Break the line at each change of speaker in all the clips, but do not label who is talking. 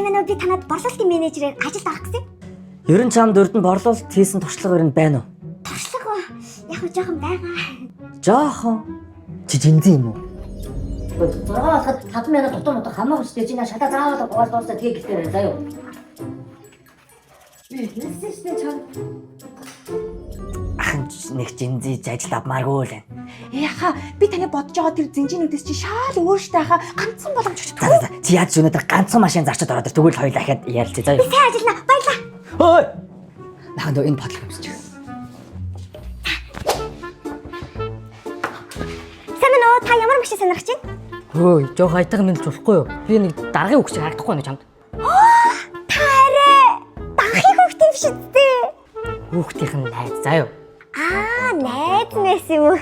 Сайн байна уу? Би танад борлуулалтын менежерээр ажилд орох гэсэн.
Ер нь чамд урд нь борлуулалт хийсэн туршлага ер нь байна уу?
Туршлага яг нь жоохон байгаа.
Жоохон. Чи жинзэн юм уу?
6 болоход 5 минут дутуу мутуу хамаагүй шүү дээ. Чи наа шатаа заавал угаал дуусаа тэгээ гэртээ заа юу. Би хэлсэн шүү дээ чам.
Ах нь ч нэг жинзэж ажил авмааргүй л байна.
Яха би таны бодож байгаа тэр зинжинүүдээс чи шаал өөр штэ хаа ганцхан боломж
За
өчтгөө.
за за. Чи яаж өнөөдөр ганцхан машин зарчид ороод ир. Тэгвэл хоёул дахиад ярилцъя заа юу.
Сайн ажиллана. Баярлалаа.
Ой. Наахан дөө энэ бодлого өмсчих.
Сайн байна уу? Та ямар машин сонирхож байна?
Хөөе, жоох аятайхан мэдэлж болохгүй юу? Би нэг даргын үг шиг харагдахгүй байна чамд.
Та арай данхыг хүүхдээ биш үсттэй.
Хүүхдийнх нь найз заа юу.
Аа, найз нэс юм уу?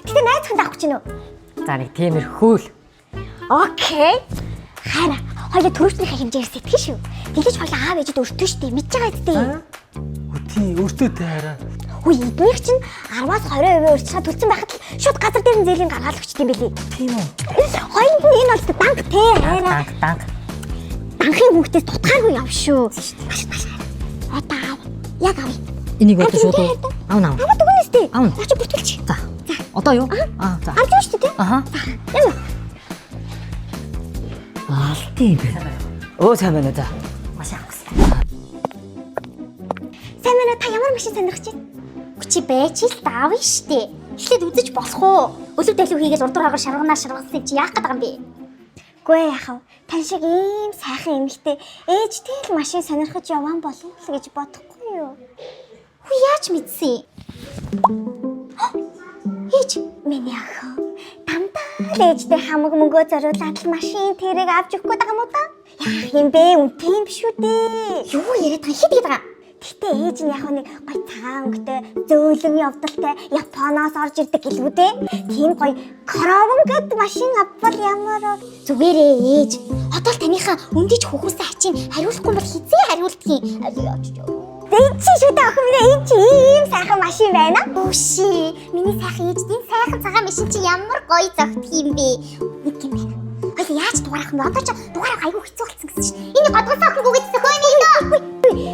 Гэтэ найзхан даах гэж байна уу?
За нэг тиймэрхүү л.
Окей. Хайра, хоёул төрөвчнийхээ хэмжээгээр сэтгэн шүү. Тэгэж хоёул аав ээжид өртөө штэ мэдж байгаа үсттэй.
Үгүй өртөө таараа.
Үгүй эднийх чинь 10-аас 20% урьдчилгаа төлсөн байхад л шууд газар дээр нь зээлийн гаргаал өгчт юм билий.
Тийм үү.
Хоёуланд нь энэ бол данк те хайра.
Данк данк.
Данхын хүүхдээс тутгааргүй яв шүү. Маш маш. Одоо аав. Яг авъя.
Энийг одоо шууд аав аав.
Аваад өгнө үстэй.
Аавна.
Наа чи бүртгэлч.
За. Одоо юу? Аа за.
Авч шүү дээ.
Аха.
Ямар?
Алтын юм байна.
Өө сайн байна уу за.
Маш авах гэсэн.
Сайн байна уу? Та ямар машин сонирхож байна?
Чи байж л давна штэ. Эхлээд үзэж болох уу? Өлөг дэлүү хийгээл урдуур хагаар шарганаа шаргалсан чи яах гээд байгаа юм бэ?
Гүй яах вэ? Тань шиг ийм сайхан эмэгтэй ээжтэй л машин сонирхож яваан болов л гэж бодохгүй юу?
Хүү яаж мэдсэн? Ээж
Миний охин дандаа л ээжтэй хамаг мөнгөө зориулаад л машин тэрэг авч өгөх гээд байгаа юм уу та? Яах юм бэ? Үнэтэй юм биш үү дээ.
юу яриад байгаа хит гээд байгаа?
Гэтэ ээж нь яг нэг гой цагаан өнгөтэй зөөлөн явдалтай Японоос орж ирдэг гэлгүй дээ. Тийм гой Коровн гэд машин авбал ямар вэ?
Зүгээрээ ээж. Одоо л таныхаа өндөж хөхөөсөө хачин хариулахгүй бол хизээ хариулдгийг.
Энд чи шүү дээ охин минь энэ чи ийм сайхан машин байна.
Үши. Миний сайхан ээждийн сайхан цагаан машин чи ямар гоё зогтох юм бэ? Нэг юм байна. Хоёул яаж дугаарах юм бэ? Одоо чи дугаарах айгүй хэцүү болсон гэсэн чинь. Энэ годгосон охин гүгээд сөхөө юм дөө.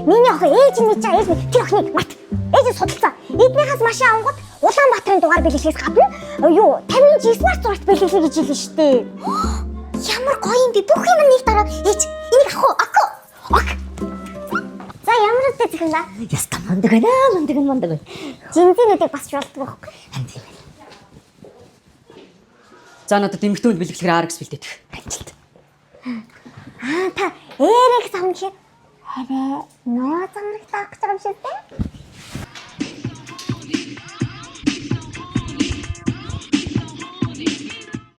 Миний охин ээж нь мэдж байгаа ээж нь тэр охиныг мат. Ээж нь судалцаа. Эднийхээс машин авангууд Улаанбаатарын дугаар бэлэглээс гадна юу 50 G смарт зурагт бэлэглэе гэж хэлсэн шүү дээ.
Ямар гоё юм бэ? Бүх юм нэг дараа. Ээж, энийг авах уу? Ок.
Ок. За ямар үстэй зөхөн да?
Яста мундаг байна. Мундаг мундаг.
Жинзинүүдийг бас жуулдаг байхгүй.
Ханд юм байна. За надад эмэгтэйнд бэлгэлэхээр RX бэлдээдэх. Амжилт.
Аа та эрэг авах гэхээр арай ноо замрагт авах гэж байгаа юм шиг дээ.